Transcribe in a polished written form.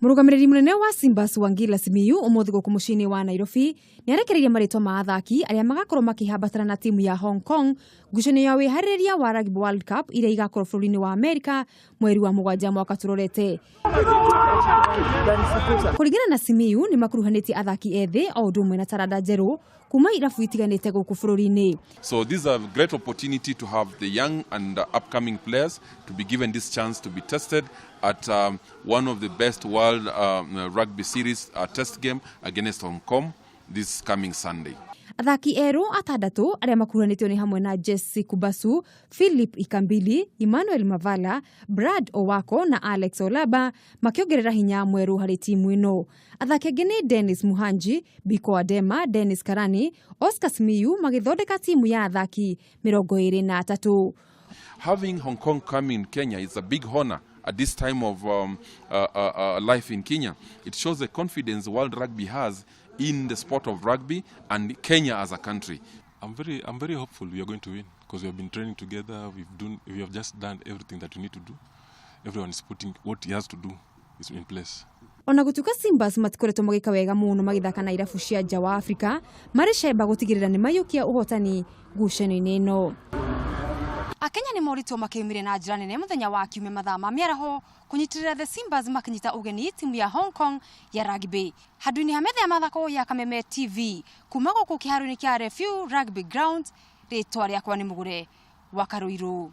Mũrũgamĩrĩri mũnene wa Simbas Wangila Simiyu ũmũthĩ gũkũ mũciĩ-inĩ wa Nairobi nĩ arekereirie marĩtwa ma athaki arĩa magakorwo makĩhambatana na timu ya Hong Kong ngucanio ya wĩharĩrĩria wa Rugby World Cup iria igakorwo bũrũri-inĩ wa Amerika mweri wa 7 mwaka tũrorete. Kũringana na Simiyu nĩ makuruhanĩtie athaki ethĩ o ũndũ ũmwe na taranda njerũ kuma irabu itiganĩte gũkũ bũrũri-inĩ. So this is a great opportunity to have the young and upcoming players to be given this chance to be tested at one of the best world rugby series test game against Hong Kong this coming Sunday. Athaki erũ atandatũ arĩa makuruhanĩtio nĩ hamwe na Jesse Kubasu, Philip Ikambili, Emmanuel Mavala, Brad Owako na Alex Olaba makĩongerera hinya mwerũ harĩ timu ĩno. Athaki angĩ nĩ Dennis Muhanji, Biko Adema, Dennis Karani, Oscar Simiyu magĩthondeka timu ya athaki 23. Having Hong Kong come in Kenya is a big honor at this time of life in Kenya. It shows the confidence World Rugby has in the sport of rugby and Kenya as a country. I'm very hopeful we are going to win because we have been training together. We have just done everything that we need to do. Everyone is putting what he has to do is in place. Ona gũtuĩka Simbas matikoretwo magĩka wega mũno magĩthaka na irabu cia nja wa Afrika, marĩ cemba gũtigĩrĩra nĩ maiyũkia ũhotani ngucanio-inĩ ĩno. Akenya nĩ moritwo makĩyumĩria na njĩra nene mũthenya wa kiumia mathaa ma mĩaraho kũnyitĩrĩra the Simbas makĩnyita ũgeni timu ya Hong Kong ya rugby. Handũ-inĩ ha metha ya mathako ya Kameme TV kuma gũkũ kĩharo-inĩ kĩa Refu Rugby Ground, rĩtwa rĩakwa nĩ Mũgũre wa Karũirũ.